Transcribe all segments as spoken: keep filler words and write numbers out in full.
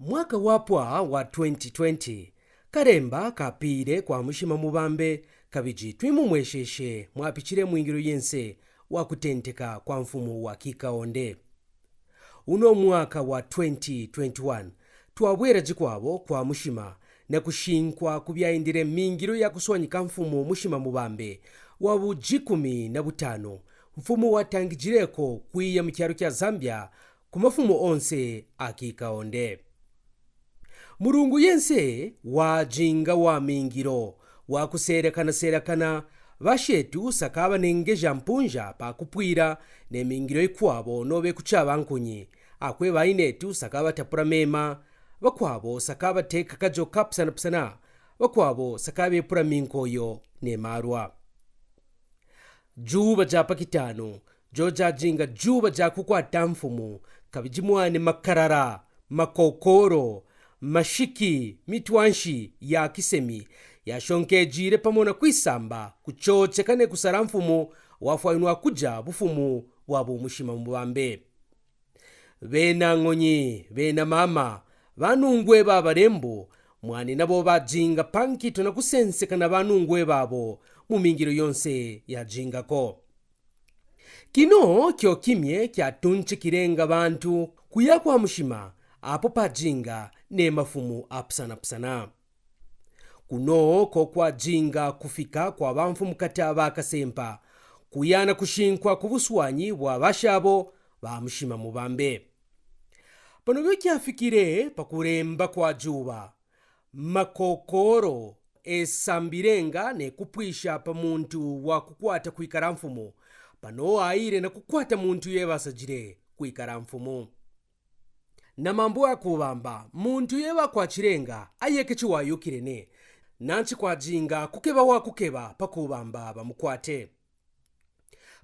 Mwaka wapwa wa twenty twenty, karemba kapiire kwa Mushima Mubambe, kabiji twimumwesheeshe mwapichire mwingiro yense wa kutenteka kwa mfumu wa kikaonde. Uno mwaka wa twenty twenty-one, twabwera jikwabo kwa Mushima na kushinkwa ku byaindire mingiro ya kuswanyika mfumu Mushima Mubambe wa bujikumi na butano, mfumu watangijireko kwiya mu kyaro kya Zambia ku mafumo onse a kikaonde. Murungu yense wajinga wa mingiro, wa kuserakana-serakana, bashetu saka banengeja mpunja pa kupwira ne mingiro ikwabo nobe kuchaba nkunyi, akwe bainetu saka batapura mema, bakwabo saka bateka kajo kapsana-psana, bakwabo saka bepura minkoyo ne marwa. Juba ja pakitano, jo jajinga juba ja kukwata mfumu, kabiji mwane makarara, makokoro, mashiki, mitwanshi ya kisemi, yashonkejire pamona kwisamba, kuchocheka ne kusara mfumu, wafwainwa kuja bufumu wa bu Mushima Mubambe. Bena ngonyi, bena mama, banungwe ba barembo, mwane nabo bajinga pankito na kusenseka na banungwe babo, mu mingiro yonse yajingako. Kino kyo kimye kyatunchikirenga bantu kuya kwa Mushima, apo pajinga ne mafumu apsana-psana. Kuno ko kwajinga kufika kwa bamfumukata ba kasempa, kuyana kushinkwa ku buswanyi bwa bashabo ba Mushima Mubambe. Pano byo kyafikire pa kuremba kwa juba, makokoro esambirenga ne kupwisha pa muntu wa kukwata kwikara mfumu, pano aire na kukwata muntu yebasajire kwikara mfumu. Na mambo akubamba, muntu yeba kwachirenga, ayeke chiwayukire ne, nanchi kwajinga kukeba wakukeba pa kubamba bamukwate.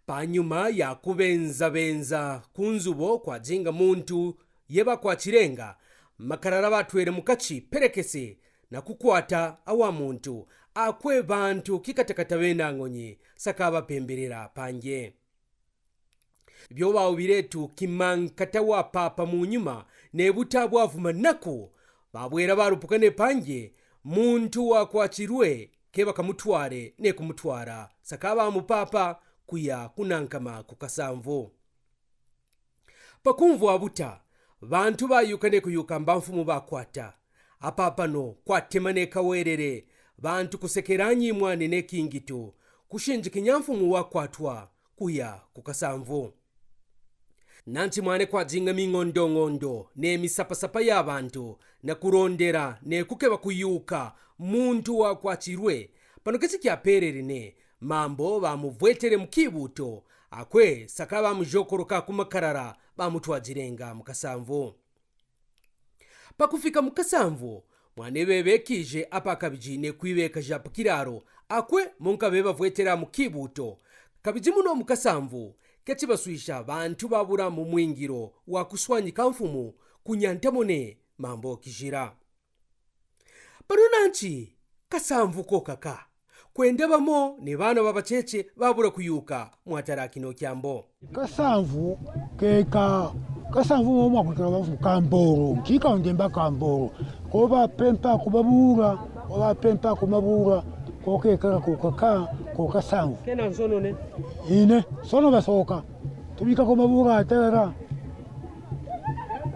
Panyuma ya kubenza-benza ku nzubo kwajinga muntu yeba kwachirenga, makarara batwere mukachi perekese na kukwata awa muntu, akwe bantu kikatakata bena ngonyi saka bapemberera panje. Byo bawubiretu kimankata wa papa mu nyuma, nebuta bwavu manaku, babwera barupuka ne panje, muntu wakwachirwe ke bakamutware ne kumutwara, saka bamupapa kuya kunankama ku kasamvu. Pakumvwa buta, bantu bayuka ne kuyuka mba mfumu bakwata. Apapano kwatema ne kawerere, bantu kusekeranyi mwane ne kingitu, kushinjikinya mfumu wakwatwa, kuya ku kasamvu. Nanchi mwane kwajinga ming'ondo-ng'ondo ne misapa-sapa ya bantu, na kurondera ne kukeba kuyuka muntu wakwachirwe, pano kesi kyaperere ne mambo bamuvwetere mu kibuto, akwe saka bamujokoroka ku makarara bamutwajirenga mu kasamvu. Pakufika mu kasamvu, mwane bebekije apa kabiji ne kwibeka ja pa kiraro, akwe monka bebavwetera mu kibuto. Kabiji muno mu kasamvu, keti baswisha bantu babura mu mwingiro wa kuswanyika mfumu, kunyantamo ne mambo kijira. Pano nanchi, kasamvu ko kaka. Kwenda bamo ni bana babachece babura kuyuka mwatara kino kyambo. Kasamvu keka, kasamvu mo mwakwikala bafu kamboro, nkika ndemba kamboro. Ko bapempa kubabura, ko bapempa kumabura, ko kekala ko kaka, ko kasamvu. Kena nsono ne? Ine, sono basoka. Tubika ko mabura atarara.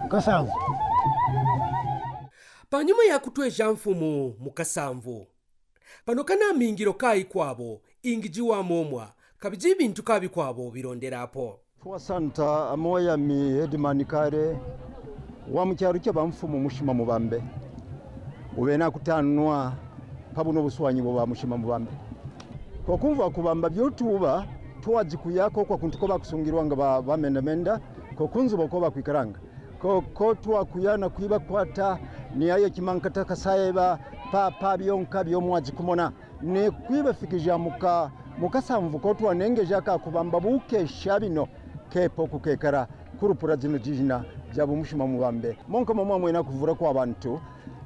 Kasamvu. Panyuma ya kutweja mfumu mu kasamvu, pano kana mingiro kayi kwabo, ingiji wa momwa, kabiji bintu kabi kwabo birondera apo. Twasanta amoya mi headman kare wa mu kyaro kya ba mfumu Mushima Mubambe. Ube nakutanwa pa buno buswanyi bwa ba Mushima Mubambe. Ko kumva kubamba byo tuba, twaji kuya ko kwa kuntu ko bakusungirwanga ba, ba menda menda, ko kunzuba ko bakwikaranga. Ko, ko twakuya na kwibakwata, ni ayo kimankata kasaye ba, pa, pa byonka byo mwaji kumona. Ne kwibafikija muka, mu kasamvu ko twanengeja ka kubamba bukesha bino, kepo kukekara, kurupura zino jijina ja bu Mushima Mubambe. Monka mama mwena kuvura kwa bantu,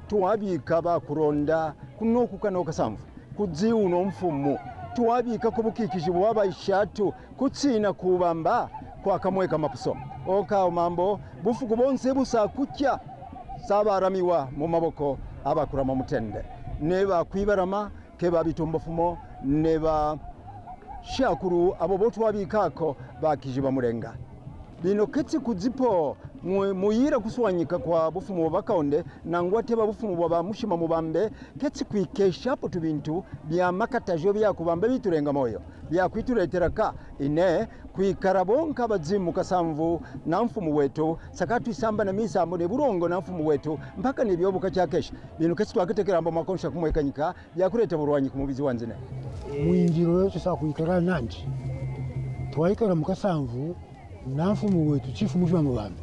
twabika bakuronda kuno ku kano kasamvu, kuzi uno mfumu, twabika ku bukikiji bwa baishatu, kutsina kubamba kwa kamwe ka mapuso. Oka mambo, bufuku bonse busa kukya, sa baramiwa mu maboko abakurama mutende, ne bakwibarama, ke ba bitumbafumo, ne ba shakuru, abo bo twabikako bakiji ba murenga. Bino ketsi kudzipo mu-, muyira kuswanyika kwa bufumu bwa bakaunde, nangwa teba bufumu bwa ba mushima mubambe, ketsi kwikesha po tubintu bya makatajo bya kubamba biturenga moyo, bya kwituretera ka, ine, kwikara bonka badzimu kasanvu na mfumu wetu, saka twisamba na misambo ne burongo na mfumu wetu, mpaka ne byobuka chakesha. Bino ketsi twakitekera amba makonsha kumwekanyika, byakureta burwanyi ku mubizi wa nzina. Mwinjiro wetu sa kwikara nandi. Twaikara mu kasanvu na mfumu wetu, chifu mushima mubambe.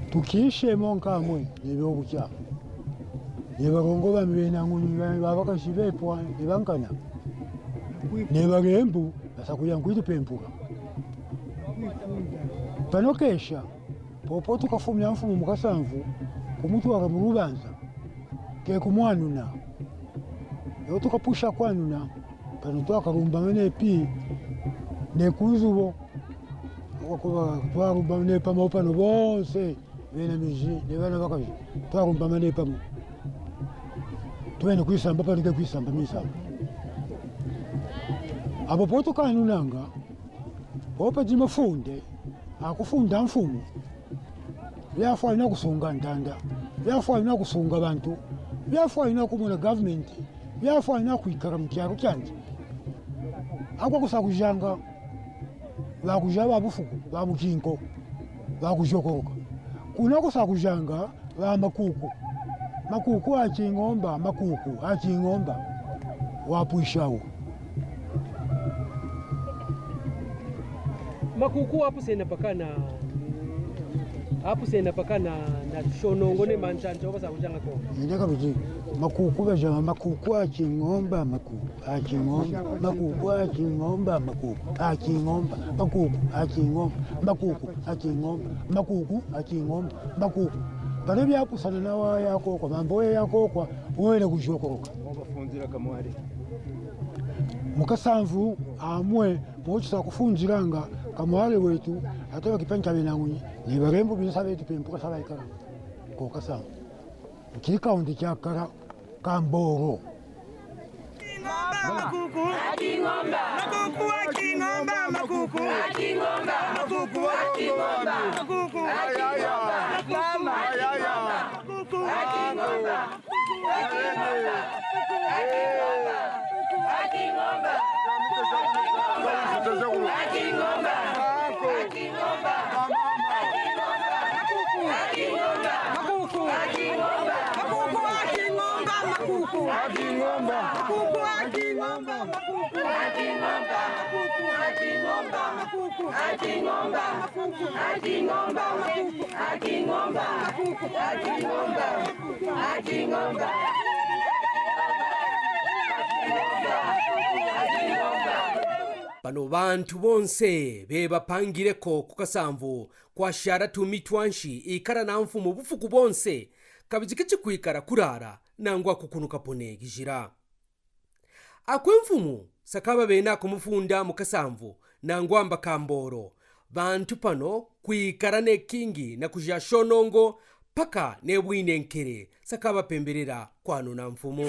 Tukishemo nkamwe, ne byobucha. Ne barongo bami bena nguni, ba-, babakashi bepwa, ne bankana. Ne barembu, basa kuya nkwiti pempura. Pano kesha, popo tukafumya mfumu mu kasanvu, kumutwara mu rubanza, ke kumwanuna. Yo tukapusha kwanuna, pano twakarumbama nepi, ne kunzubo. Wakuba twarumbama nepamo pano bonse, bena miji, ne bana bakaji, twarumbama nepamo. Twene kwisamba pano ke kwisamba misambo. Abo po tukanunanga, po pedi mafunde, akufunda mfumu. Byafwaya na kusunga ntanda, byafwaya na kusunga bantu, byafwaya na kumona government, byafwaya na kwikara mu kyaro kyandi. Akwa kusa kujanga, bakuja ba bufuku, ba mukinko, bakujokoroka. Kuna kusa kujanga, ba makuku. Makuku a kingomba, makuku a kingomba. Wapwishawo. Makuku apusena pakana, apusena pakana na shonongo ne manchanja wabasa kujanga ko. Nenda kabiti. Makuku bajanga, makuku a kingomba, makuku a kingomba, makuku a kingomba, makuku a kingomba, makuku a kingomba, makuku a kingomba, makuku a kingomba, makuku. Pale byapusana na wa yakokwa, mambo ya yakokwa, wena kujokoroka. Mu kasanvu amwe, mochisa kufunjiranga kamwari wetu, ata bakipenta benangunyi, ni barembo binsa betu pempuka sabaikara. Ko kasanvu. Kika undi kyakara kamboro. Makuku. Makuku, akingomba, makuku. Makuku, akingomba, makuku. Makuku, akingomba, makuku. Pano bantu bonse bebapangireko ku kasanvu kwashara tumi twanshi ikara na mfumu bufuku bonse, kabiziki chikwikara kurara nangwa kukunuka pone gijira. Akwe mfumu sakaba bena kumufunda mu kasanvu nangwa mba kamboro. Bantu pano kwikara ne kingi na kuja shonongo paka ne bwine nkere sakaba pemberera kwanu na mfumu.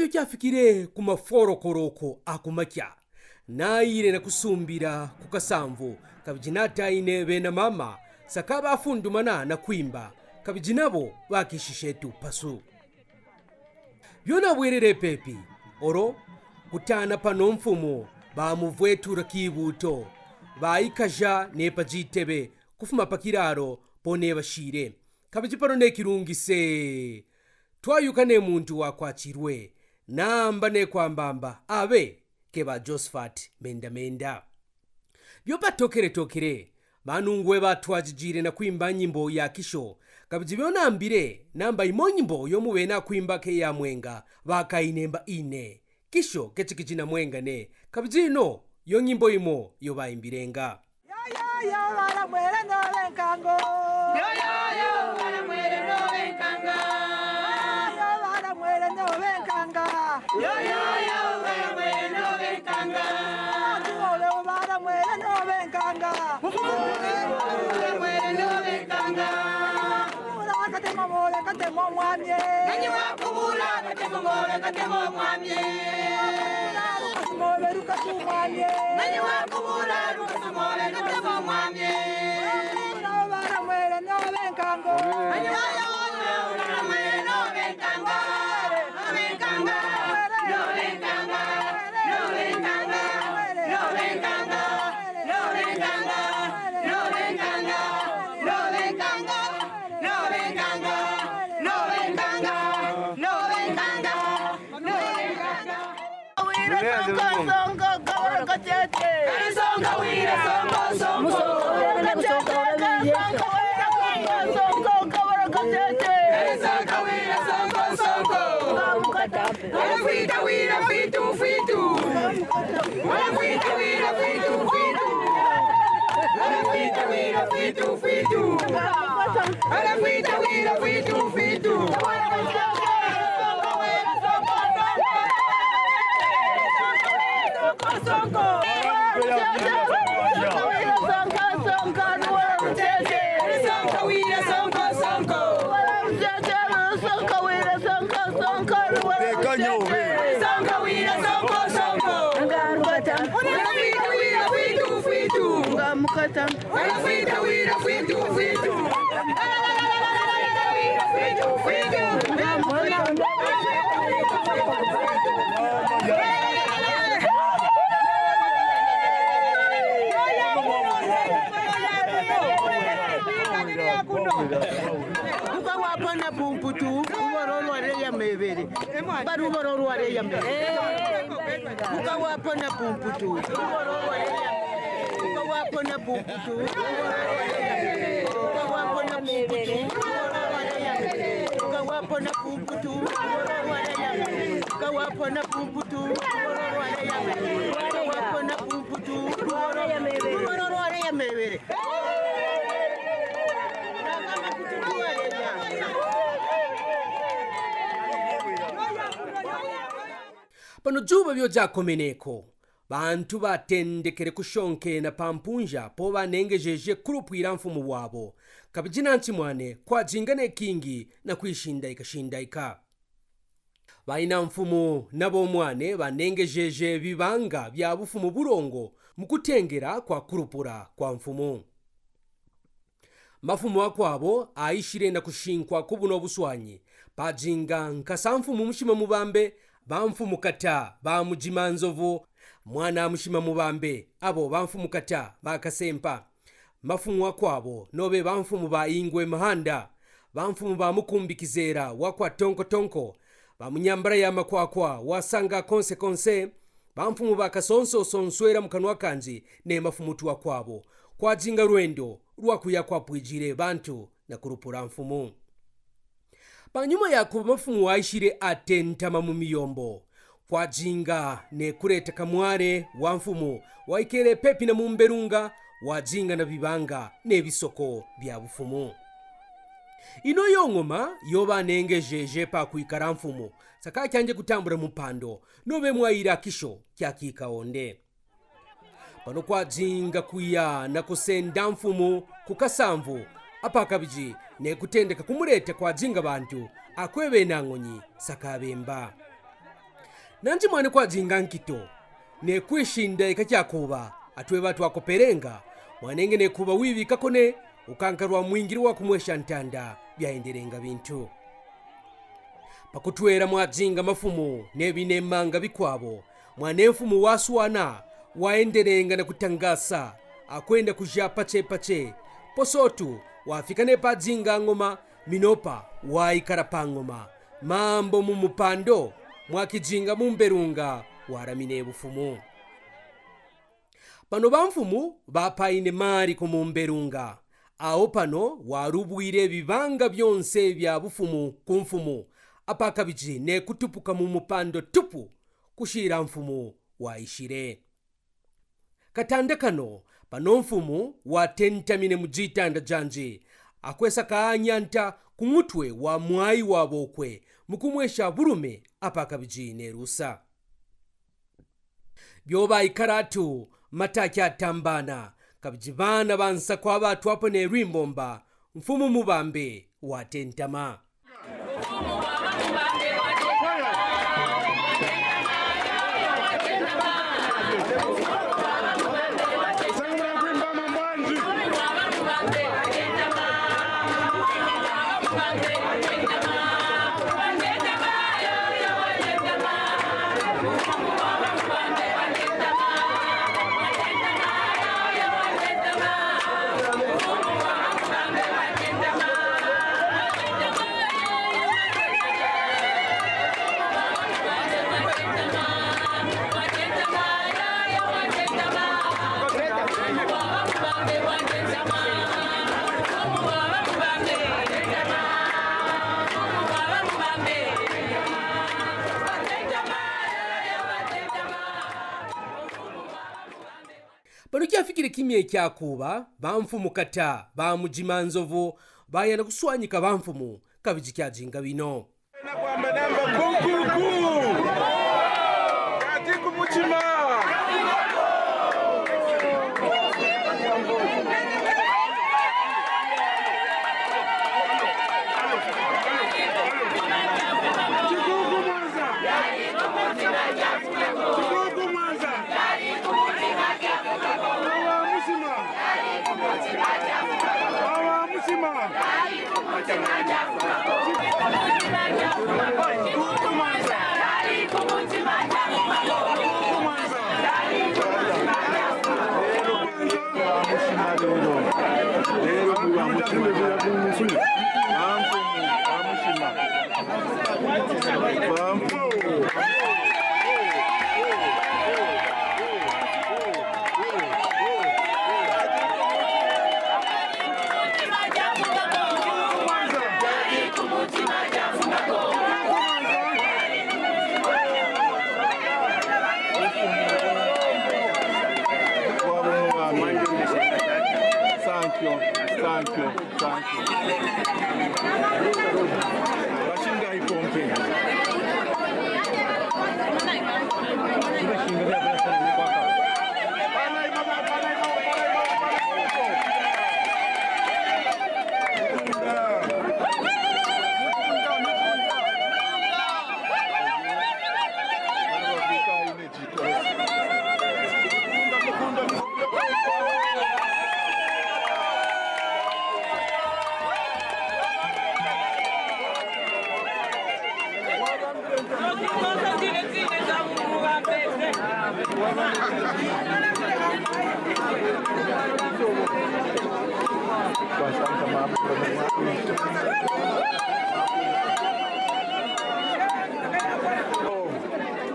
Yo cyafikire ku maforokoroko a ku makya, nayire na kusumbira ku kasanvu, kabiji nataine bena mama, saka bafundumana na kwimba, kabiji nabo bakishishe tupasu. Byona bwerere pepi, oro kutana pano mfumu, bamuvwetura kibuto, bayikaja nepa jitebe, kufuma pa kiraro, pone bashire. Kabiji pano ne kirungi se, twayuka ne muntu wakwachirwe, namba ne kwambamba, abe, ke ba Josephat menda menda. Byo batokere tokere, banungu we batwajijire na kwimba nyimbo ya kisho, kabiji byo nambire, namba imo nyimbo yo mube na kwimba ke ya mwenga, baka inemba ine. Kisho, kechi kijina mwenga ne, kabiji ino, yo nyimbo imo, yo baimbirenga. Yo, yo, yo, baramwere no benkanga. Yo, yo, yo, baramwere no benkanga. Yo, yo, baramwere no benkanga. Yo, yo, yo, baramwere no benkanga. Yo, yo, yo, baramwere no benkanga. Baramwere no benkanga. Katemo, katemo, mwamie. Nani wakubula, katemo, katemo, mwamie. Katemo, katemo, mwamie. Nani wakubula, katemo, katemo, mwamie. Baramwere no benkanga. Nani wakubula, baramwere no benkanga. Muka wapona pumputu, uboro rware ya mebere. Bari uboro rware ya mebere. Muka wapona pumputu. Muka wapona pumputu. Muka wapona pumputu. Muka wapona pumputu. Muka wapona pumputu. Muka wapona pumputu. Pano juba byo byakomeneko, bantu batendekere kushonkena pa mpunja po banengejeje kurupwira mfumu wabo, kabijina nchi mwane kwajinga ne kingi na kwishindaika shindaika. Baina mfumu nabo mwane banengejeje bibanga bya bufumu burongo mu kutengera kwa kurupura kwa mfumu. Mafumu akwabo aishire na kushinkwa ku buno buswanyi, pajinga nkasa mfumu Mushima Mubambe, ba mfumu kata ba Mujima Nzovu, mwana Mushima Mubambe, abo ba mfumu kata ba Kasempa. Mafumu akwabo nobe ba mfumu ba Ingwe Mahanda, ba mfumu ba Mukumbi Kizera wa kwa Tonko Tonko, ba Munyambara ya Makwakwa wa Sanga Konse Konse, ba mfumu ba Kasonso Sonswera mu kanwa kanji, ne mafumu tu akwabo, kwajinga rwendo rwa kuya kwapwijire bantu na kurupura mfumu. Panyuma ya kuba mafumu waishire atentama mu miyombo, kwajinga ne kureta kamware wa mfumu waikere pepi na mumberunga, wajinga na bibanga ne bisoko bya bufumu. Ino yo ngoma yo banengejeje pa kwikara mfumu, saka kyanje kutambura mupando, nobe mwayira kisho kya kikaonde. Pano kwajinga kuya na kusenda mfumu ku kasanvu, apa kabiji ne kutendeka kumureta kwajinga bantu, akwe bena ngonyi saka bemba. Nanji mwane kwazinga nkito, ne kwishinda eka kyakuba, atweba atwakoperenga, mwanenge nekuba wibika kone, ukanka rwa mwingiri wa kumwesha ntanda, byaenderenga bintu. Pakutwera mwazinga mafumu, nebinemanga bikwabo, mwane mfumu waswana, waenderenga na kutangasa, akwenda kuja pache pache. Posotu, wafika nepa azinga ngoma, minopa, waikara pa ngoma. Mambo mu mupando, mwakizinga mu mberunga, waramine bufumu. Pano bamfumu, bapaine mari ku mu mberunga. Ao pano, warubwire bibanga byonse bya bufumu ku mfumu. Apa kabiji nekutupuka mu mupando tupu, kushira mfumu waishire. Katanda kano, pano mfumu watentamine mu jitanda janji, akwesa kanyanta ku mutwe wa mwai wa bokwe, mukumwesha burume apa kabiji nerusa. Byo baikara atu, mata kyatambana, kabiji bana bansa kwa batu apa nerwimbomba, mfumu mubambe, watentama. Pano kyafikire kimye kyakuba, bamfumu kata, ba mujima nzovu, bayana kuswanyika bamfumu, kabiji kyazinga bino. Nakwamba namba kukuku. Kati ku mutima. Kikuku mwanza. Kikuku mwanza. Awa mutima. Awa mutima. Thank you. Thank you. Thank you. Bashinga ipompe.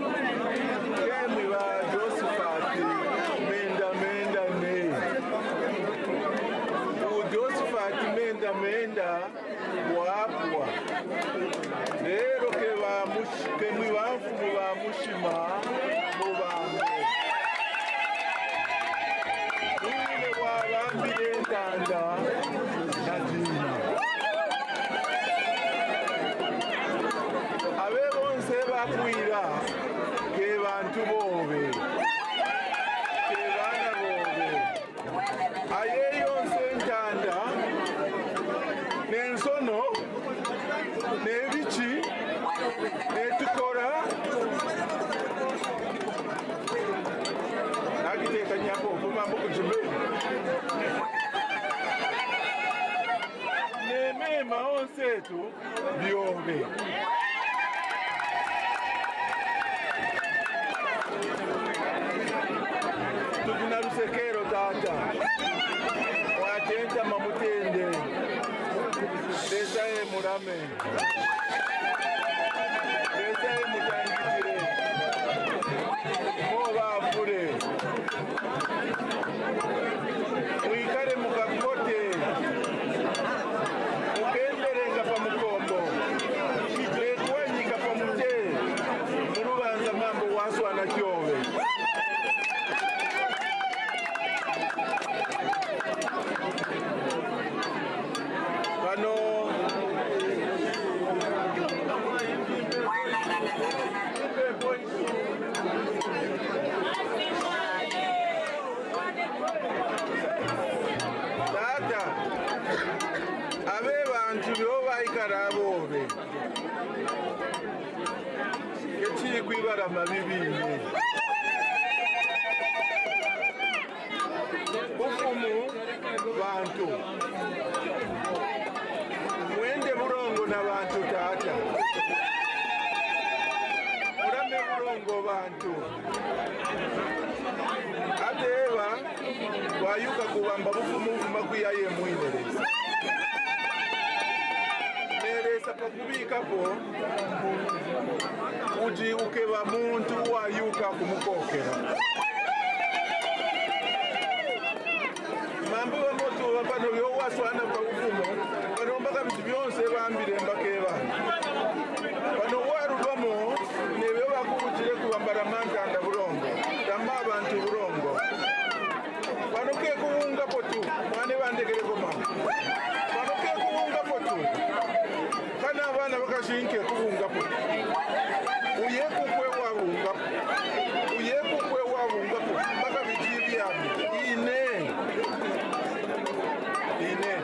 Kemwi ba Josephat Menda Menda ne. U Josephat Menda Menda wapwa. Lero ke ba mush-, kemwi bamfumu ba mushima, mubambe. Wire wabambire ntanda na dina. Abe bonse bakwira, ke bantu bobe, ke bana bobe. Aye yonse ntanda, nensono, nebichi, netukora, Byobe. Tugina lusekero, tata. Watenta mamutende. Lesa ye murame. Lesa ye mutangitire. Mo bapure. Mwikare mukakote. Mukenderenga pa mukombo. Lekuwanyika pa mute. Murubanza mambo waswana kyowe. Pano. Tata, abe bantu byo baikara bobe. Kechiri kwibara mabibini. Bufumu bantu. Mwende burongo na bantu, tata. Murame burongo bantu. Ate eba, wayuka kubamba bufumu bufuma kwiyaye mwine Lesa. Ne Lesa pakubikapo, uti ukeba muntu wayuka kumukokera. Mambo bamotu bapano yo waswana pa bufumu, bano mbaka bintu byonse bambire mbakeba. Bano warubamo, nebyo bakubutire kubambara mantanda burongo, tama abantu burongo. Bano ke kubunga potu, mwane bandekere goma. Bano ke kubunga potu. Kana abana bakashinke kubunga potu. Uye kukwe wabunga potu. Uye kukwe wabunga potu. Baka bijibi yami. Ine. Ine.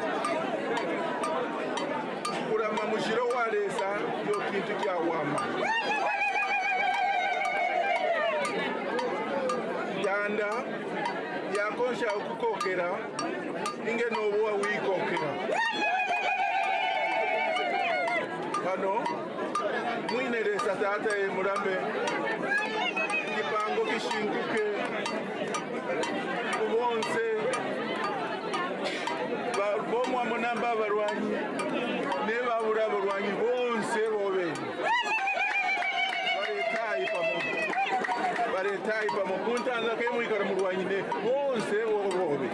Kurama mushiro wa Lesa, yo kintu kyawama. Yanda, yakonsha ukukokera, inge nobu wawikokera. Hano, mwine Lesa tata ye murame, kipango kishinguke, kubonse, ba-, bomwa munamba abarwanyi, ne babura abarwanyi, bonse bobe. Baretayi pamo. Baretayi pamo. Kuntanga ke mwikara murwanyine. Bonse bobe.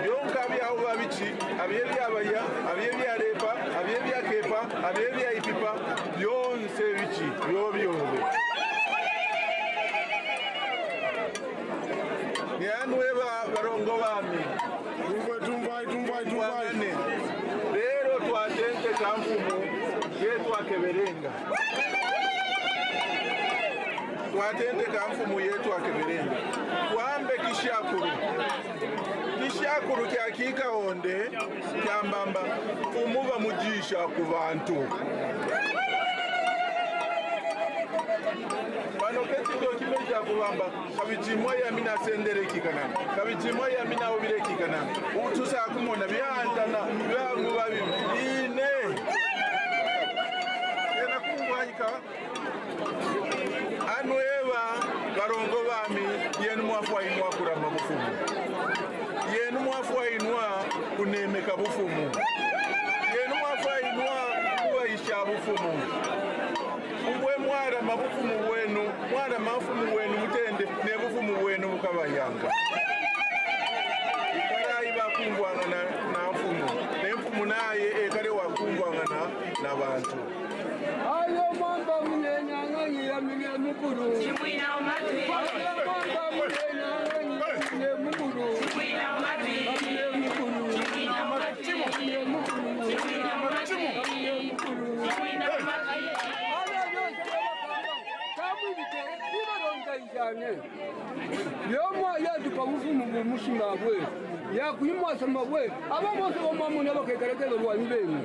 Byonka byabo babichi, abye byabaya, abye byarepa, abye byakepa, abye byaipipa, byonse bichi, byo byobe. Ni anu eba barongo bami. Tumbai, tumbai, tumbai, tumbai. Rero twatente ka mfumu, ye twakeberenga. Twatente ka mfumu yetu akeberenga. Twambe kishakuru. Kishakuru kya kika onde, kyambamba, mfumu bamujisha ku bantu. Bano keti kyo kime kya kubamba. Kabijimwa yami nasendere kikanani. Kabijimwa yami naubire kikanani. Utusa kumona byantana, byangu babi. Ine. Yena kungwanyika. Anu eba, barongo bami, yenu mwafwainwa kurama bufumu. Yenu mwafwainwa kunemeka bufumu. Yenu mwafwainwa kubaisha bufumu. Ubwe mwarama bufumu bwenu, mwarama bufumu bwenu mutende, ne bufumu bwenu bukabayanga. Ikarayi bakungwangana na mfumu, ne mfumu naye ekare wakungwangana na bantu. Ayo mwamba munene ang'ang'i ya mine mukuru. Ayo mwamba munene ang'ang'i ya mine mukuru. Mine mukuru. Mine mukuru. Mine mukuru. Aba byose byabagamba, kamwibite, bibaronga ijane. Yomwa yatupa bufumu bw'omushima bwe, yakwimwasama bwe, abo bonse bamwamona bakekareke barwanyi benu.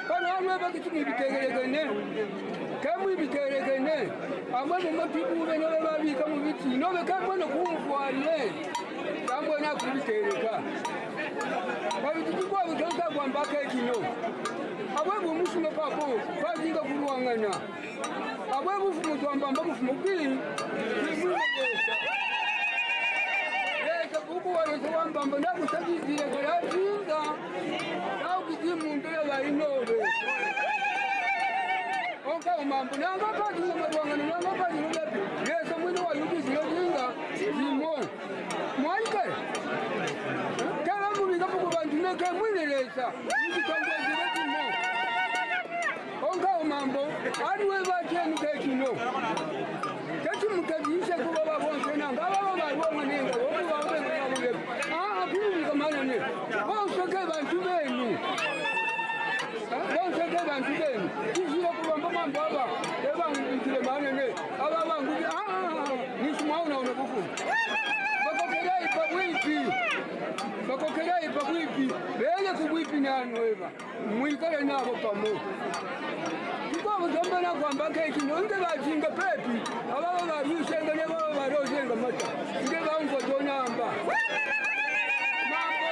Kano hanu ebakiti mwibitegeregene, ke mwibitegeregene, amwe mu matibu beno bebabika mu biti, nobe ke mbwene kumfwane, kambwene akubitereka. Kabiti kikwabo twaza kwamba kekino. Abwe bumushima papo, kwazinga kurwangana. Abwe bufumu twambamba bufumu bwi, bwi mwina Lesa. Lesa buku wa Lesa wambamba, nakusagizira karazinga. Naukiti muntu yabainobe. Onka umambo, nanga pati na marwangana, nanga pati na lapi. Lesa mwina wayuki zira zinga, zimo. Mwaike. Kala mubika puku bantu neke mwina Lesa. Niki tongwa zira zimo. Onka umambo, ari we bachenu kekino. Keti mukadishe kuba babonse nanga, baba barwanganenga, woku babe na wule. Ah, akuru mkamana ne. Bonse ke bantu benu. Bonse ke bantu benu. Kizira kubamba mambo aba. Eba ngitile manene. Aba bangu. Ah, ah, ah, ah. Nisi mwauna una bufumu. Bakokera ipa bwipi. Bakokera ipa bwipi. Bele ku bwipi nanu eba. Mwikale nabo pamo. Kikwabo zamba nakwamba kekino, nge bazinga pepi. Ababa barishenga ne baba barozenga mata. Nge baumva tonamba. Mambo,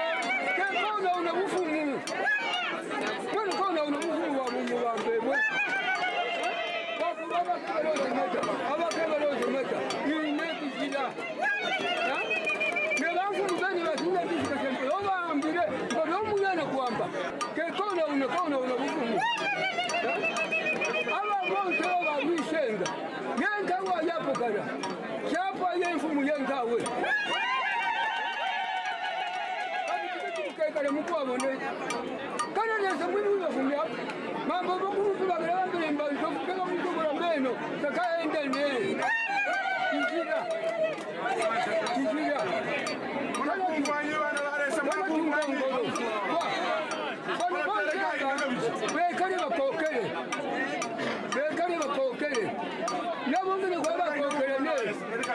ke kona una bufumu. Kwani kona una bufumu wa Mungu wambe mwe. Waku baba kebaloze mata, baba kebaloze mata. Ine kuzila. Ha? Ne bafumu beni bazinga tisi kasempe. Obambire, ngo muyana kwamba. Ke kona una, kona una bufumu. Ha? Aba bonse baba bisenga. Yenga wa yapokara. Chapa ye mfumu yenga we. Kekale mukwabone. Kana Lesa mwini wibafumya. Mambo bakuru tubagala bambere mba ntofu kega mutubura meno. Saka enda ne. Kijira. Kijira. Mwana kumwanyi bana ba Lesa, mwana kumwanyi. Bana ba Lesa. Bekale bakokele. Bekale bakokele. Nabo ngene kwa bakokele ne.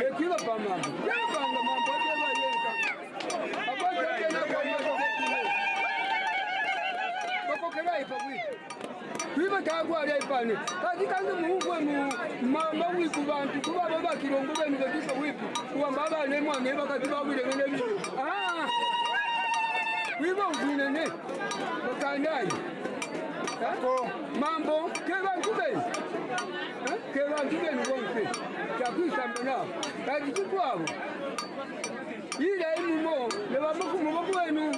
Ekwiba pa mambo. Yaba panga mambo, yaba yeka. Bakokera ipabwi. Kwiba tagwara ipane. Kati kange muhukwe mu mama wiku bantu kuba baba kirongo benu katika wipi. Kuwamba abana mwana bakati bawire ngene bi. Ah. Kwiba ufine ne. Bakanayi. Eh? Mambo ke bantu benu. Eh? Ke bantu benu bonse. Takwisamba nabo. Kati kikwabo. Ila imumo, ne bamufumu bakwenu.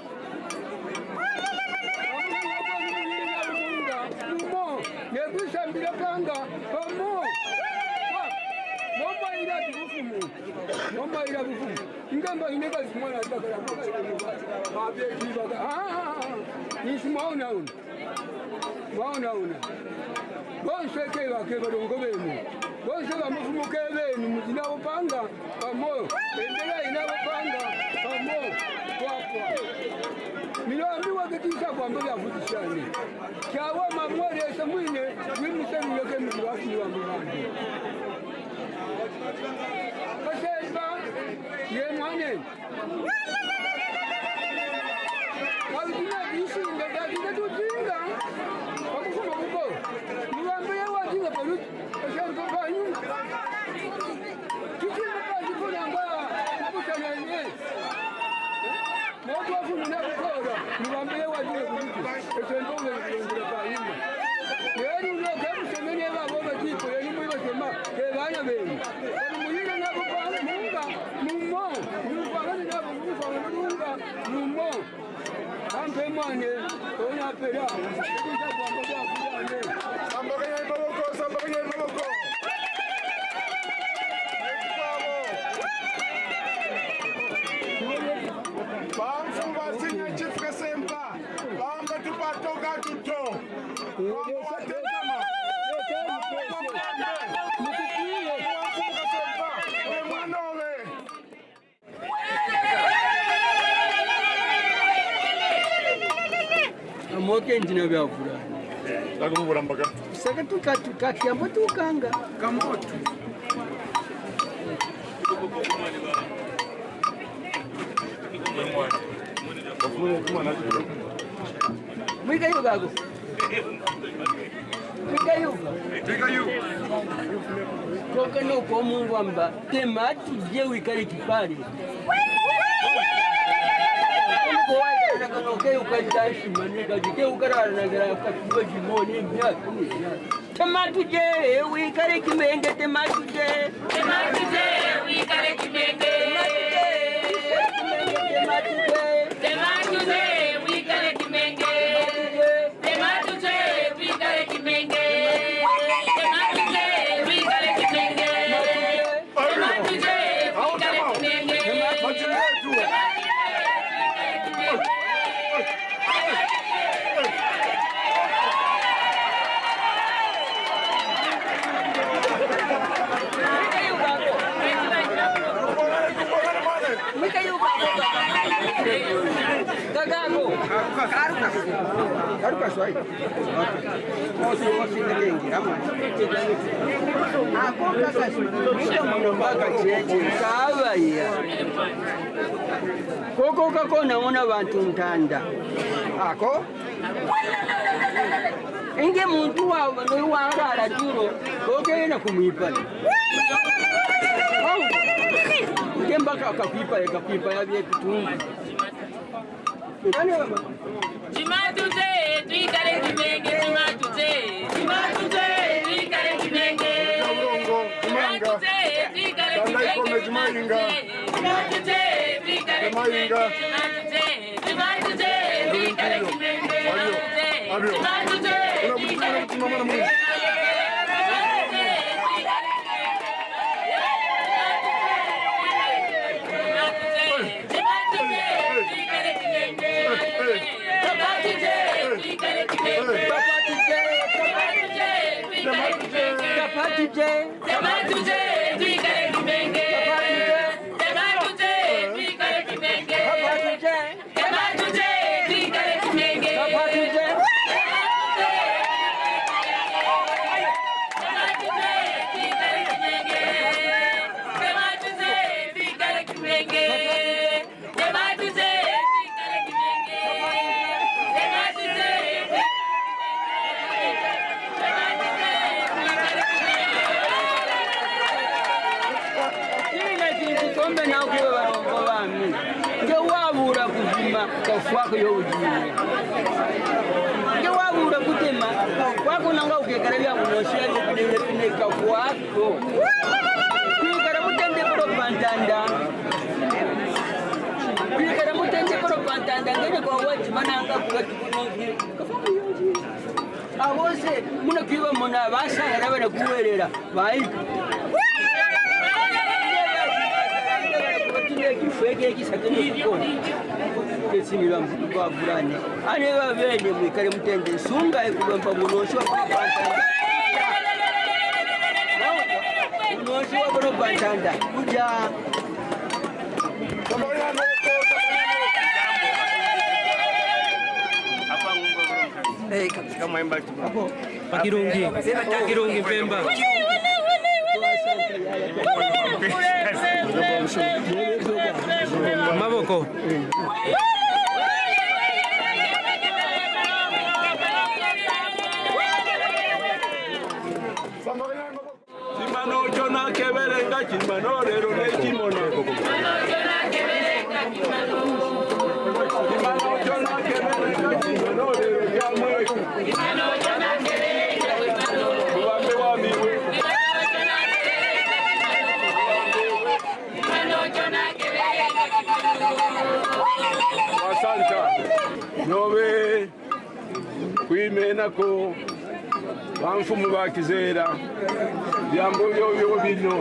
Bamufumu bakwenu muyina mumunga, mumo, ne kwisambira panga, pamo. Momo ila bufumu. Momo ila bufumu. Ingamba ine kazi mwana atakala, mabeti baka. Ah, nisi mwaona unu. Mwaona unu. Bonse keba, keba dongo benu. Bonse bamufumu ke benu, muzina upanga. Pamo, endela ina bapanga, pamo, kwakwa. Mino ambi waketisa kwamba byavutisane. Kyawa mamwelesa mwine, wimuseruleke mtu wafuni wa mwangu. Kasemba, ye mwane. Wabituna bisinga, byatuna tutinga. Wakufuma kuko. Niwambe ya watinga paluti. Kasemba banyu. Kiti makazi kuna nga kukusananye. Moto wafunina kukora, nibambile wajile kukuti. Ese ndongo nikulongela pa ima. Yeni unoke musemene babo batiko, yeni mwiba sema, ke bana benu. Kani muyina nabo pa munga, mumo. Nubangani nabo, nubangani munga, mumo. Ampe mwane, ona pera. Sambakanye maboko, sambakanye maboko. Bamfu basinya chief Kasemba. Bamba tupatoka tuto. Bamba watetama. Bamba Kasemba. Emwanowe. Amoke njina byavura. Takuvura mbaka. Saka tuka, tuka, kiambo tukanga. Kamoto. Mwika yo gago. Mwika yo. Mwika yo. Koka no ko Mungu amba. Tema tu je wikale kipare. Tematuje, wikare kimenge, tematuje. Tematuje, wikare kimenge. Tematuje, wikare kimenge. Tematuje, wikare kimenge. Tematuje, wikare kimenge. Koko kakona muna bantu ntanda. Ako? Inge muntu wa, wa, warara tiro, koke yena kumwipala. Au. Kemba ka, kakwipala, kakwipala bie kutunga. Kane mama. Tematuje, twikale kimenge, tematuje. Tematuje, twikale kimenge. Tematuje, twikale kimenge, tematuje. Tematuje, twikale kimenge, tematuje. Tematuje, twikale kimenge, tematuje. Tematuje, twikale kimenge. Kiri na kintu kombe na ukiwa balongo bami. Nge wabura kuzima, kafwako yo ujime. Nge wabura kutema, kafwako nanga ukekara bya kunoshia ne, ne, ne, ne, kafwako. Kwikara mutende propaganda. Kwikara mutende propaganda, ngene kwa wati mananga kwa tukunoki. Kafwako yo ujime. Abose, muna kwiba muna, basangana bana kuwerera, bayi. Batinde kifweke kisatene kikoni. Kesinira mvutu kwa burane. Ane babene mwikare mutende, sunga ekubamba munoshi wa kuno pantanda. Munoshi wa kuno pantanda. Kuja. Eh, kama imba tu. Pa Kirungi, Kirungi Pemba. Maboko. Chimano chona kebelenga, chimano lero ne chimona. Chimano chona kebelenga, chimano lero chamo. Wambe wami. Asante. Nobe. Kwimenako, bamfumu ba kizera, byambo byobyo bino.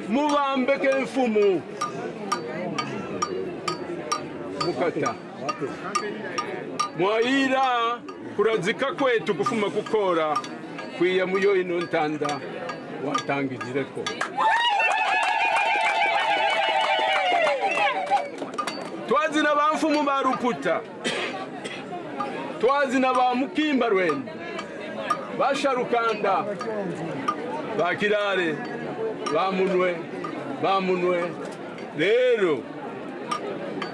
Mubambeke mfumu. Mukata. Mwayira kurazika kwetu kufuma ku Kora, kwiya muyo ino ntanda watangijireko. Twazina bamfumu ba Ruputa, twazina ba Mukimba Rwenda, ba Sharukanda, ba Kirare, ba Munwe, ba Munwe, rero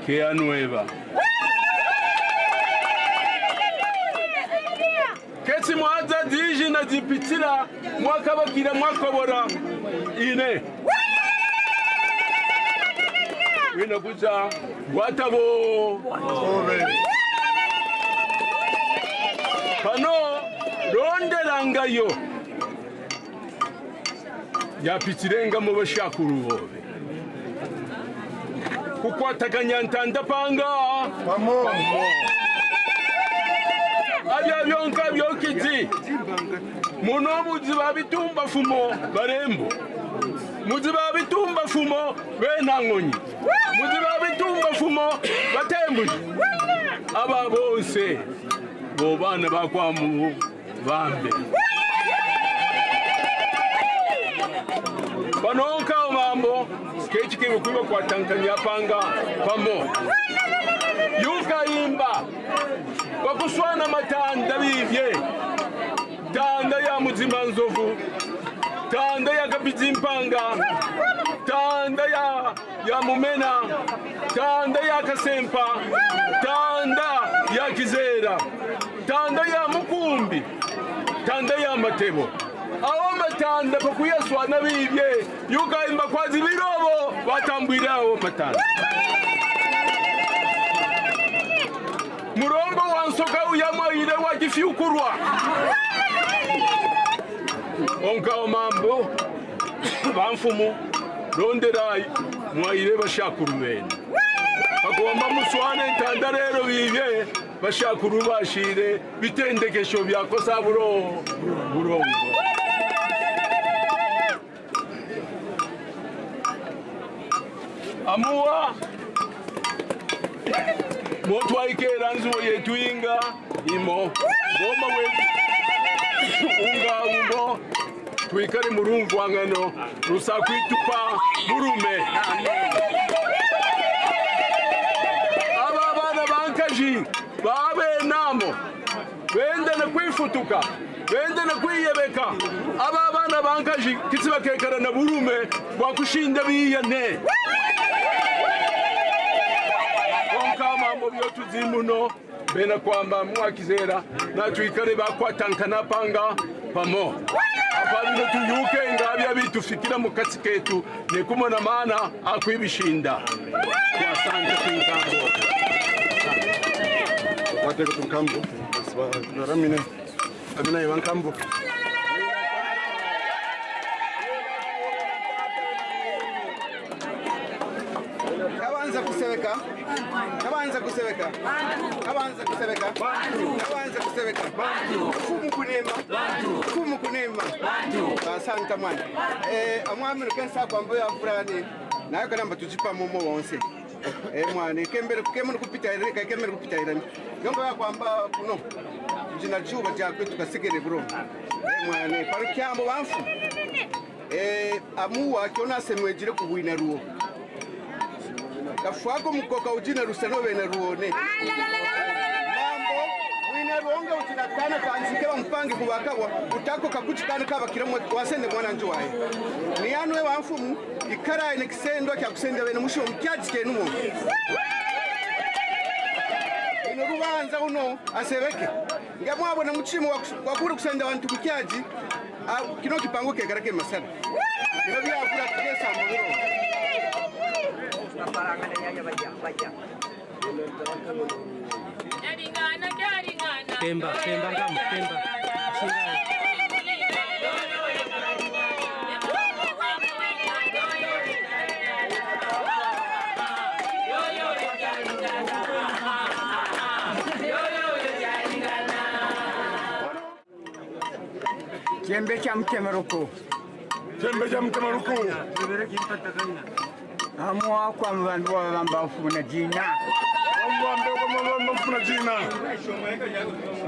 keyanweba. Kesi mwaza dijina jipitila, mwakabakira mwakobora ine. Wina kuja, watabo. Pano, ronderangayo. Yapitirenga mu bashakuru bobe. Kukwatakanya ntanda panga. Pamo. Pamo. Abya byonka byokiti. Muno muziba bitumba fumo barembo. Muziba bitumba fumo bena ngonyi. Muziba bitumba fumo batembuji. Aba bonse bo bana bakwamu bambe. Panonka mambo, keci kebe kwiba kwatankanya panga pamo. Yuka imba, kwa kuswana matanda bibye. Tanda ya Muzima Nzovu, tanda ya Kapiti Mpanga, tanda ya ya Mumena, tanda ya Kasempa, tanda ya Kizera, tanda ya Mukumbi, tanda ya Matebo. Awo matanda pakuyaswana bibye, yuka imba kwazi birobo, watambwira awo matanda. Murombo wa nsoka uyamwaire wa kifyukurwa. Onka o mambo, bamfumu, ronderai, mwaire bashakuru benu. Bagomba muswane ntanda rero bibye, bashakuru bashire, bitendekesho bya kosa buro, burongo. Amuwa, mo twaikera nzuwo yetu inga, imo, ngoma wetu, unga umo, twikare murumvwangano, rusa kwitupa murume. Aba bana bankaji, babenamo. Benda na kwifutuka, benda na kwiyebeka. Aba bana bankaji kisi bakekara na burume bwa kushinda biyane. Konka mambo byo tuzi muno, bena kwamba mwakizera, na twikare bakwatankana panga pamo. Apa bino tuyuke nga bya bitufikira mu katsi ketu. Nikumona mana akwibishinda. Wasante kwinkambo. Wateke tunkambo. Ramine. Abina iwa nkambo. Kabanza kusebeka. Kabanza kusebeka. Kabanza kusebeka. Kabanza kusebeka. Kumu kunema. Kumu kunema. Asante mwana. Eh, amwami nukensa kwambo ya fulani. Nayo kanamba tujipa momo wonse. Eh, mwana, ikembere, kembere kupita ire, ka ikembere kupita ire. Yongo ya kwamba kuno. Jina juba ja kwetu kasigere bro. Eh, mwana, pari kyambo bamfu. Eh, amuwa, kyona semwejire kubwina ruo. Kafwako mukoka ujina rusano bena ruone. Mambo, wina ruonga ujina kana kanzi keba mpangi kubakawa, utako kakuchi kana kaba kira mwe-, wasende mwana njo waye. Ni yanu ewa mfumu, ikara ene kisendo kya kusenda bene musho mkyaji kenu mo. Ino rubanza uno, asebeke. Nga mwabona muchimo wa kus-, wa kuri kusenda bantu mkyaji, ah, kino kipango kekara ke masana. Kino byakura kugesa mu biro. Temba, temba, ngamu, temba. Chembe cha mtemeruku. Chembe cha mtemeruku. Amu wakwa mbandu wa bamba ufuna jina. Wamwambe kwa mabamba mfuna jina.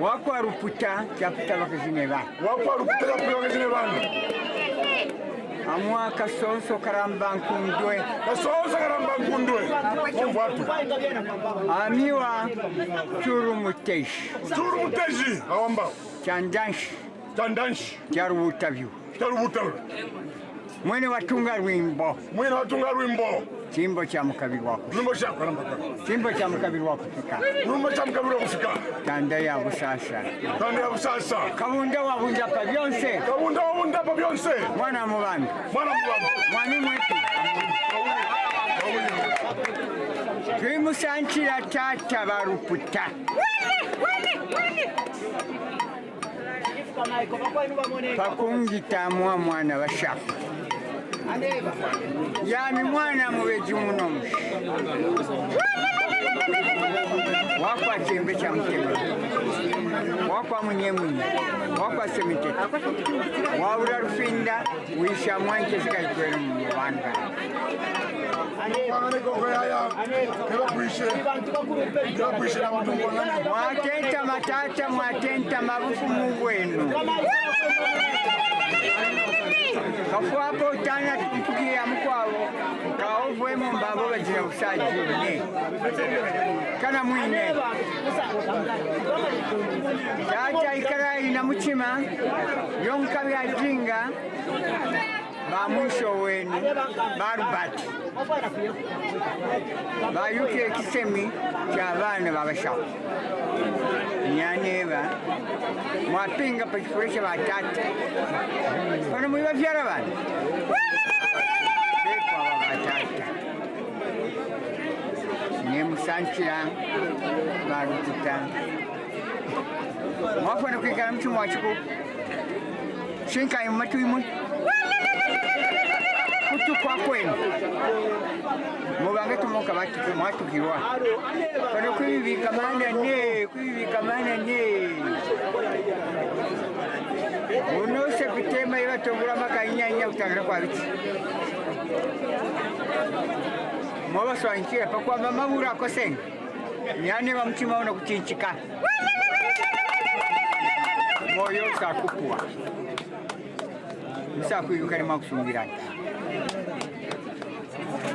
Wakwa ruputa, chaputa bakajine ba. Wakwa ruputa, chaputa bakajine ba. Amu kasonso karamba nkundwe. Kasonso karamba nkundwe. Mumvwatu. Amiwa churu muteji. Churu muteji, awamba. Chandanshi. Chandanshi. Charubutabyu. Charubutabyu. Mwene watunga rwimbo. Mwene watunga rwimbo. Chimbo cha mukabiri wa kufika. Chimbo cha mukabiri wa kufika. Chimbo cha mukabiri wa kufika. Tanda ya busasa. Tanda ya busasa. Kabunda wabunda pa byonse. Kabunda wabunda pa byonse. Mwana mubambi. Mwana mubambi. Mwami mwetu. Twimusanchira tata baruputa. Pakungita mwa mwana bashaku. Yami mwana mubeji muno. Wakwa chembe cha mutema. Wakwa munyemunye. Wakwa semitete. Waura rufinda. Wisha mwanke zikaikwela mu mubanda. Mwatenta matata, mwatenta mabufumu bwenu. Kafwapo tana tumpuki ya mukwabo, kaovwemo mbabo bajina usajine. Kana mwine. Tata ikara ina muchima, yonka byajinga. Ba mwisho wenu, ba rubati. Bayukire kisemi cha bana babashaku. Nyaneba, mwapinga pa kifura cha batata. Pano mwibavyara bana. Bekwa ba batata. Nemusanchira, barukuta. Mwafwana kwikara muchima wa chikuku. Shinka imwe twimwe. Kutukwa kwenu. Mubange tumoka batuku, mwatukirwa. Kono kwibibika mana ne, kwibibika mana ne. Uno se kutema iba tongura makainya inya kutangira kwa biti. Mwaba swankia, pakwa mama ura kosenga. Nyani wa mutima una kuchinchika. Moyo sakupwa. Nsa kwiyukana makusungirana.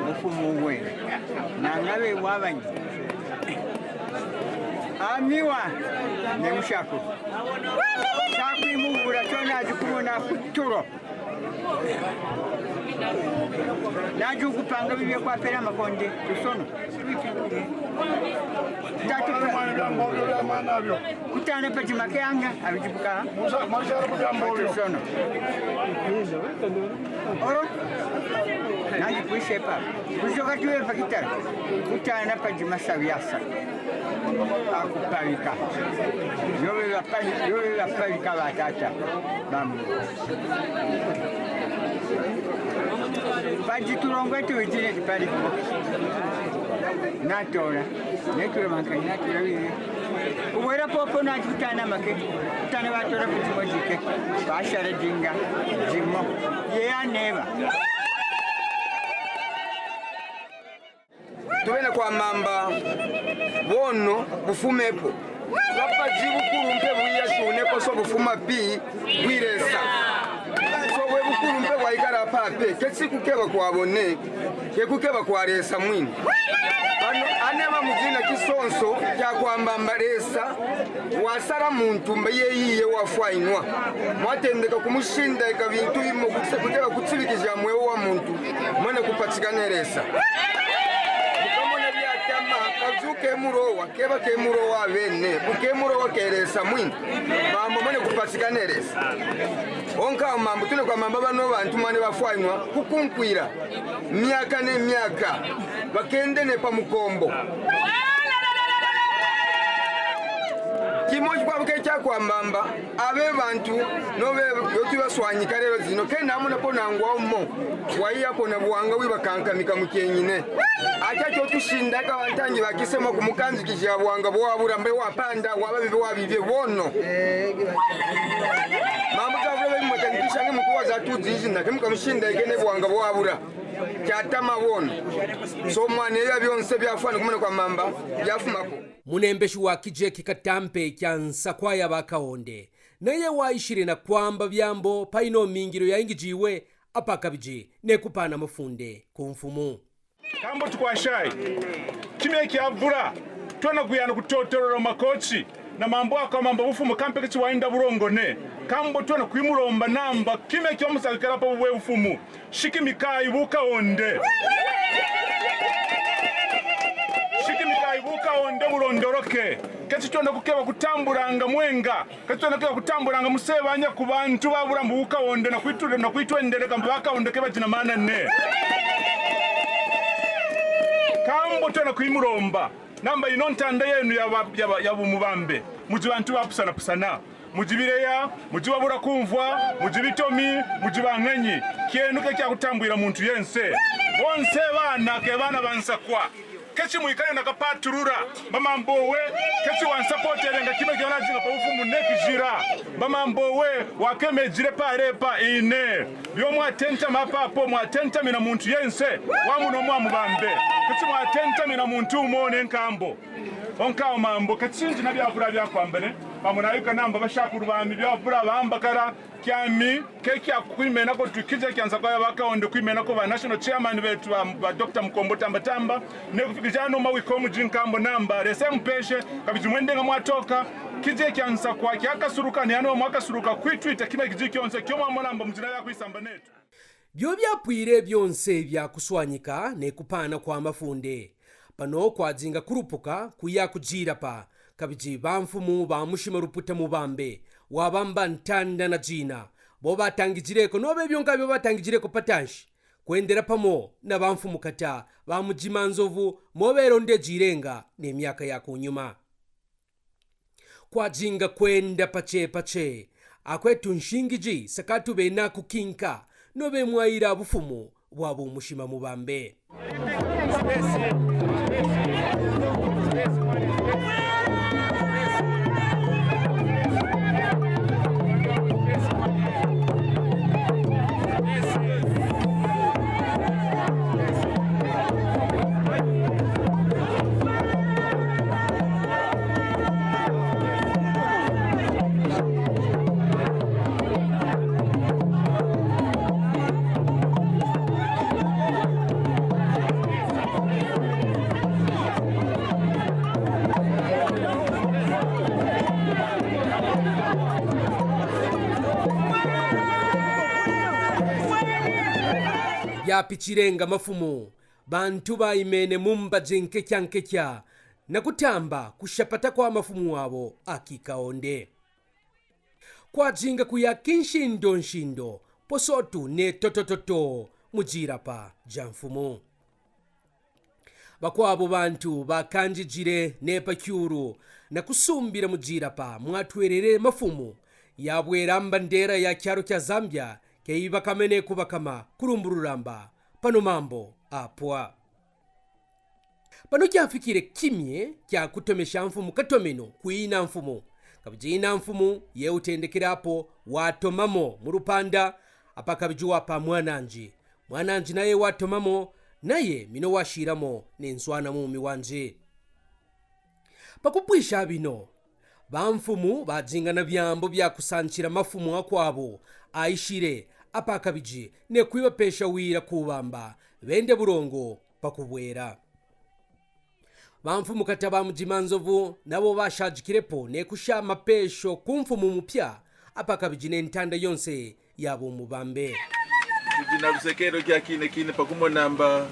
Mufumu we. Nangabe wabanyi. Amiwa. Nemushako. Sakwi mugura tona ajukumona kuturo. Naju kupanga bibia kwapera makonde, tusono. Tatu. Kutana pati make anga, abijibuka. Tusono. Oro. Naju kuisepa. Kujoka tuwe pakitara. Kutana pati masabiasa. Akupavika. Yove vapavika, yove vapavika vatata. Vamwe. Padi turongo etu vitine tipadi. Natora. Netura mankai, natura vile. Kuwera popo nati kutana make. Kutana vatora kuti mojike. Vashara jinga. Jimo. Ye aneva. Tuvena kwamamba, wono bufumepo. Kapaji bukulumpe bwiyashune koso bufuma pi bwiresa. So bwe bukulumpe bwaikara pape, kesi kukeba kwabone, ke kukeba kwa Lesa mwini. Ano anema muzina kisonso kya kwambamba Lesa. Wasara muntu mba yeyiye wafwainwa. Mwatendeka kumushinda eka bintu bimo kutse-, kuteka kutsibikija mweo wa muntu, mwene kupachika ne Lesa. Mukamona byatama, kazu kemurowa, keba kemurowa bene, bukemurowa ke Lesa mwini. Mambo mwene kupachika ne Lesa. Onka mambo tune kwa mamba bano bantu mane bafwainwa, kukunkwira. Myaka ne myaka, bakende ne pa mukombo. Kimoji kwabu ke kya kwambamba, abe bantu, nobe yoti baswanyika lelo zino, ke namona po nangwa umo, waiya pona buwanga wibakankamika mukenyine. Acha kyo tushinda ka bantangi bakisema kumukanzikija buwanga bwabura mbe wapanda, wababebe wabibye wono. Mambo kavule bimwetanikisha ni mutu waza tudijina, ke mukamushinda ikene buwanga bwabura. Kyatama wono. So mwana eya byonse byafwana kumona kwa mamba, byafumako. Munembeshi wa kijeki katampe kya nsakwaya ba Kaonde, naye waishire na kwamba byambo paino mingiro yaingijiwe apa kabiji ne kupana mafunde ku mfumu. Kambo tukwashayi. Kime kyavura, twana kuyana kutotorora makochi. Na mambo akwa mamba bufumu kampe keti wayenda bulongo ne. Kambo twena kwimulomba namba kime kyo musakikala pa bubwe bufumu. Shikimikai bukaonde. Shikimikai bukaonde bulondoloke. Keti twena kukeba kutambulanga mwenga. Keti twena kukeba kutambulanga musebanya ku bantu babula mbu bukaonde na kwitu-, na kwitwendeleka mbu bakaonde keba jina mana ne. Kambo twena kwimulomba. Namba ino ntanda yenu ya ba-, ya ba-, ya bumubambe. Muji bantu bapusanapusana. Muji bileya, muji babula kumvwa, muji bitomi, muji banganyi. Kyenu ke kyakutambwila muntu yense. Bonse bana ke bana bansakwa. Keti mwikale na kapaturura, mama mbowe, keti wansapotelenga kime kyona jinga pa ufumu ne kijira. Mama mbowe, wakemejire parepa ine. Byo mwatentama papo, mwatentamina muntu yense, wa muno mwamubambe. Keti mwatentamina muntu umone nkambo. Onka mambo, keti nji na byavura byakwambane, pamwe nayuka namba bashakuru bami byavura bambakara, kyami, ke kya kwimenako tu kije kyansa kwa bakaonde kwimenako ba national chairman betu ba, ba Doctor Mukombo Tamba Tamba, ne kufikija no mawiko muji nkambo namba, lese mupeshe, kabiji mwendenga mwatoka, kije kyansa kwa kyakasuruka, ni ano mwakasuruka kwitwita kime kiji kyonse, kyo mwamona mba mujina ya kwisamba netu. Byo byapwire byonse bya kuswanyika ne kupana kwa mafunde. Pano kwazinga kurupuka kuya kujira pa, kabiji bamfumu bamushima ruputa mubambe, wabamba ntanda na jina. Bo batangijireko, nobe byo nkabyo batangijireko patanshi. Kwendera pamo na bamfumu kata, bamujima nzovu, mo beronde jirenga ne myaka ya kunyuma. Kwazinga kwenda pache pache. Akwetu nshingiji, sakatu bena kukinka, nobe mwaira bufumu bwa bumushima mubambe. Byapichirenga mafumu, bantu baimene mumbaje nkekya nkekya, na kutamba kushapata kwa mafumu wabo akikaonde. Kwazinga kuya kinshindo nshindo, posotu ne totototo, mujira pa ja mfumu. Bakwabo bantu bakanjijire ne pakyuru, na kusumbira mujira pa mwatwerere mafumu, yabwera mbandera ya kyaro kya Zambia, ke ibakamene kubakama kurumbururamba, pano mambo apwa. Pano kyafikire kimye kya kutomesha mfumu katomeno kwina mfumu. Kabijina mfumu ye utendekere apo, watomamo mu rupanda, apa kabiji wapa mwananji. Mwananji naye watomamo, naye mino washiramo nenswana mumi wanji. Pakupwisha bino, bamfumu bajingana byambo bya kusanchira mafumu akwabo aishire, apa kabiji ne kwibapesha wira kubamba, bende burongo pakubwera. Bamfumu kata bamujima nzovu, nabo bashajikirepo ne kusha mapesho ku mfumu mupya, apa kabiji ne ntanda yonse yabo mubambe. Tujina lusekero kya kine kine pakumona mba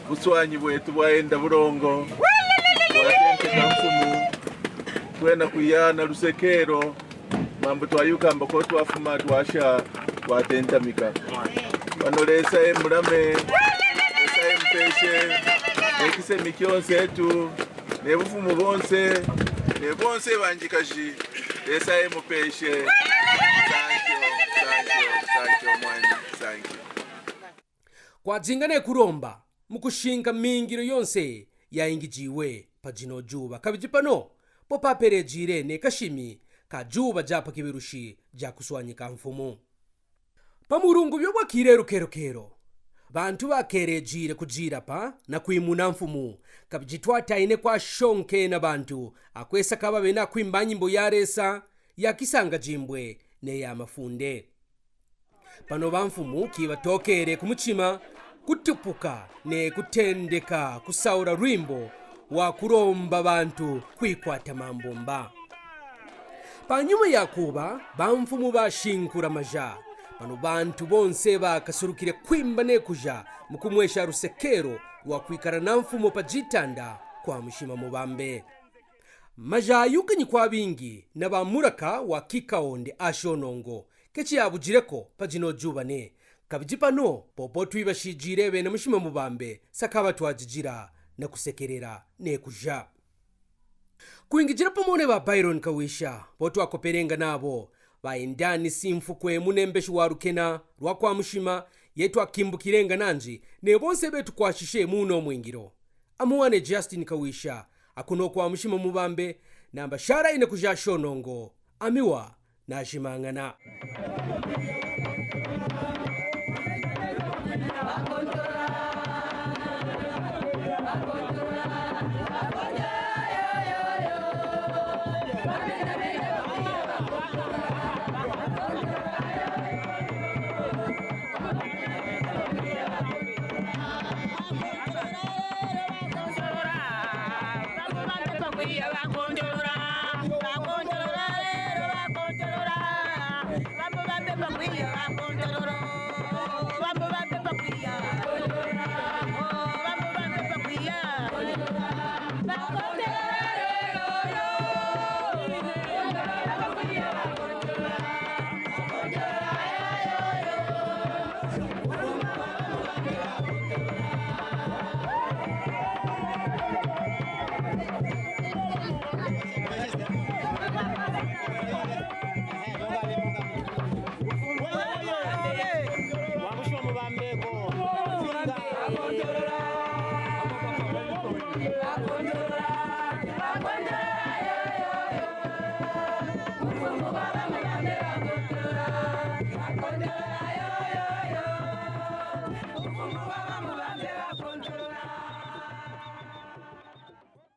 buswanyi bwetu bwayenda burongo, bwatenteka mfumu, twena kuyana lusekero, mambo twayukamba ko twafuma twasha twatentamika. Pano lesa ye mulame, lesa ye mupeshe, ne kisemi kyonse etu, ne bufumu bonse, ne bonse banjikaji, lesa ye mupeshe. Thank you, thank you, thank you, mwani, thank you. Kwajinga ne kuromba, mu kushinka mingiro yonse yaingijiwe pa jino juba. Kabiji pano, po paperejire ne kashimi ka juba ja pa kibirushi ja kuswanyika mfumu. Pa murungu byo bwakire rukero kero, bantu bakerejire kujira pa na kwimuna mfumu, kabiji twataine kwashonke na bantu, akwesa kaba bena kwimba nyimbo ya resa, ya kisanga jimbwe, ne ya mafunde. Pano bamfumu kibatokere ku mutima kutupuka ne kutendeka kusaura rwimbo wa kuromba bantu kwikwata mambo mba. Panyuma yakuba, bamfumu bashinkura maja. Bano bantu bonse bakasurukire kwimba nekuja mukumwesha rusekero rwakwikara na mfumu pajitanda kwa Mushima Mubambe. Maja ayukanyi kwabingi na bamuraka wa Kikaonde ashonongo, kechi yabujireko pajinojubane. Kabiji pano, popo twibashijire bena Mushima Mubambe, saka batwajijira na kusekerera nekuja. Kwingijira pamone ba Byron Kawisha, bo twakoperenga nabo, baindani simfu kwemu nembeshi wa rukena rwa kwa Mushima, ye twakimbukirenga nanji, ne bonse betu kwashishe muno mwingiro. Amuwane Justin Kawisha, akuno kwa Mushima Mubambe, namba shara ine kuja shonongo, amiwa, nashimangana.